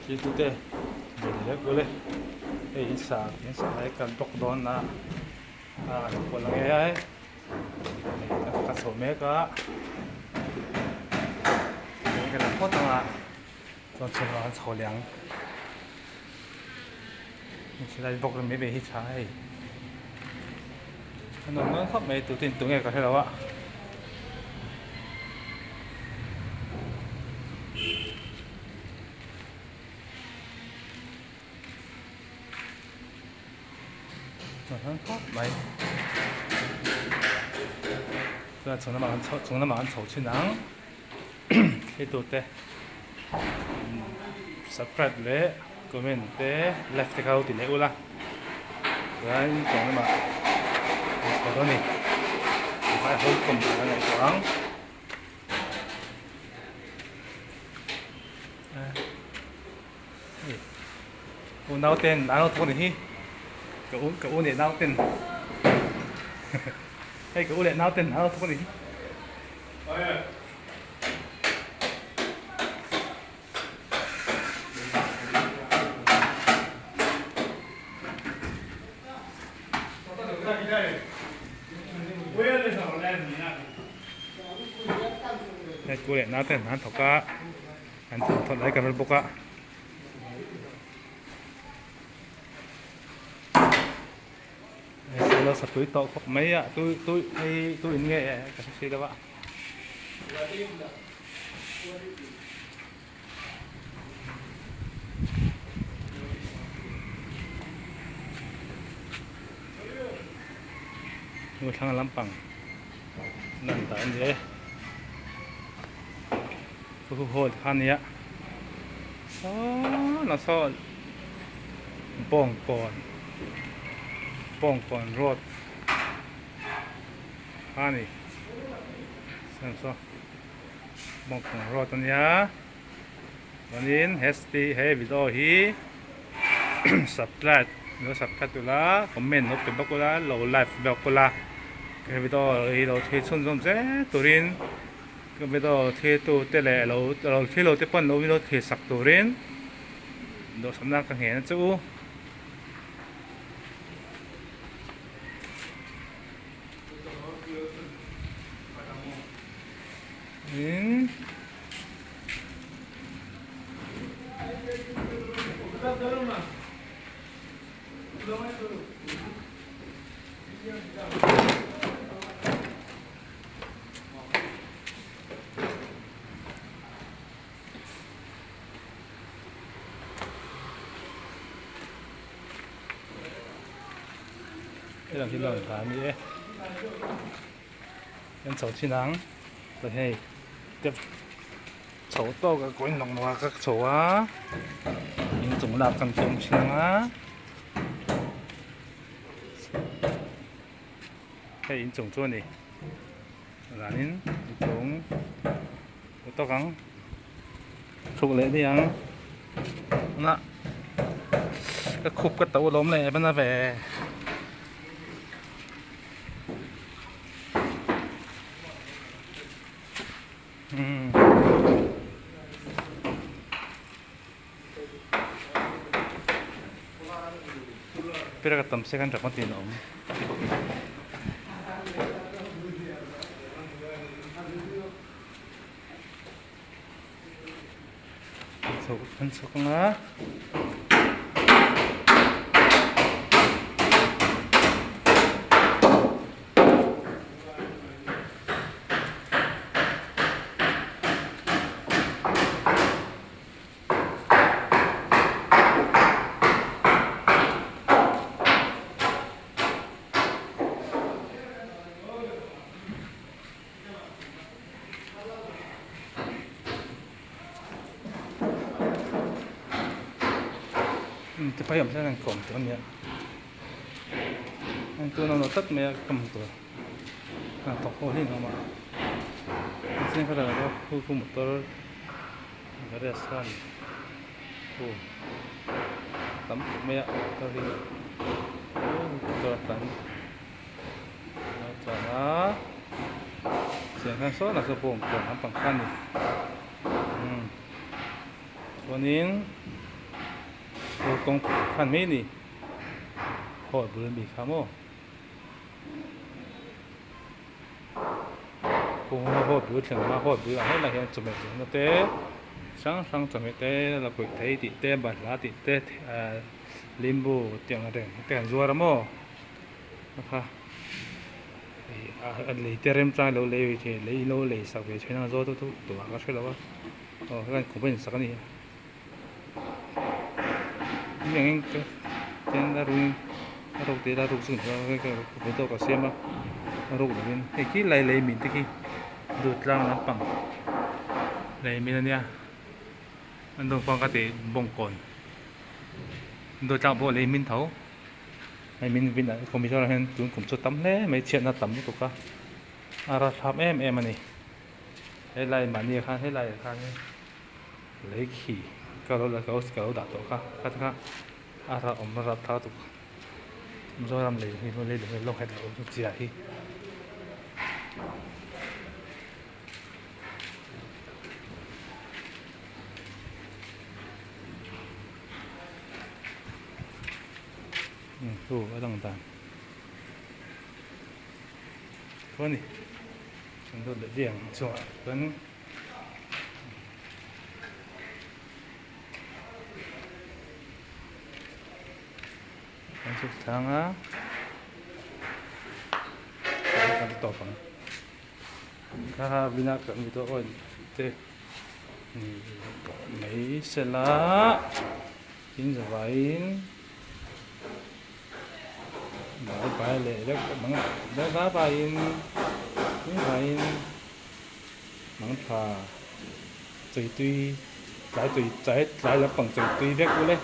Thiltute ve leh vek ule hei in sa in sa lai kan bawk dawn a a an kual ang e hei ka chho mek a hei ka la phawt ang a chuan chhun ah an chho leh ang helai bawk mai mai hi tha hei a nuam dawn khawp mai tute in tunge ka hrelo a. Khawp mai chuan chung lamah an chho chung lamah an chho thin ang thli tute subscribe leh comment te like te kha lo ti leh ula chuan chung lamah an chho dawn a ni vai ho khawm dan a ngaihtuah ang. U nauten an lo thawk ni hi ka u ka u leh nauten hei ka u leh nauten an lo thawk ni hi. Hei ka u leh nauten an thawk a. An thawm thawt lai ka hre bawk a. Hei lo sa tui tawh khawp mai a tui tui hei tui in nge ka hre si lo a. Hnu thlang lampang lan dah a ni e. Khu hall kha nia saw lah saw bawngkawn bawngkawn road kha a ni saw bawngkawn road a nia chuanin he video hi subscribe lo subscribe ula comment lo pe bawk ula lo like bawk ula he video hi lo thlir chhunzawm zel turin. Ka video thlir tu te leh lo lo thlir lo te pawn lo lo thlir sak turin dawhsawmna ka nghen a che u. In Helam hi lawn tha a ni e an chho thin ang chuan hei step chho tawk a kawi nawk nawk a ka chho a inchung lak kan tum thin ang a. Hei inchung chu a ni zanin inchung u tawk ang chhuk leh daih ang na ka khup ka to alawm leh ban a ve umm. Pera ka tam second rak matin a awm. Chhuk an chhuk anga. Tiphai awm hian an kawm tur a nia heng tuna awm lo tlat mai a kawm tur hnathawk ho hi an awm a khu khu motor. Garage khan khu tam khawp mai a motor hi motor a tlan a tlan a tiang hian sawn ah sawn bawngkawn lampang kha a ni umm chuanin. Aw kawng khan mai a ni hall bul ami kha maw hall bul thleng hma hall bul ah helai hian chawhmeh zawrhna te hrang hrang chawhmeh te la kuih thei tih te balhla tih te ahh limbu tih ang reng te an zuar a maw kha a lei te remchang ilo lei ve thei lei ilo lei sak ve theih na zawt chu tumah ka hrelo a aw heng khum a insak a ni. Tin a ruin a ruk tih ila a ruk chu tawk a siam a a ruk lovin hei khi lai lei min te khi dut tlang lampang lei min ania an dawng ka tih bawngkawn dut tlang pawh lei min tho hei min vin ah computer ah hian tun kum chu tam hle mai chhiatna tam lutuk a a ralthlak em em a ni helai mahni ah khan helai ah khan. Lei khi ka lo la ka lo dah tawh kha kha te kha a rah awm rap thla tuk Mizoram lei hi lei lung hi lo nghet lo chu chiah hi. Chu a lang dan thu a ni an dawt leh diang chungah chuan. An chhuk thlang a kan ti tawp ang kha vina kan mi tawh awn te ni tawh mai sela in zavaiin bye bye leh vek bang bye bye in in vaiin. Mangtha chawi tui tlai chawi tlai tlai lampang chawi tui vek ule.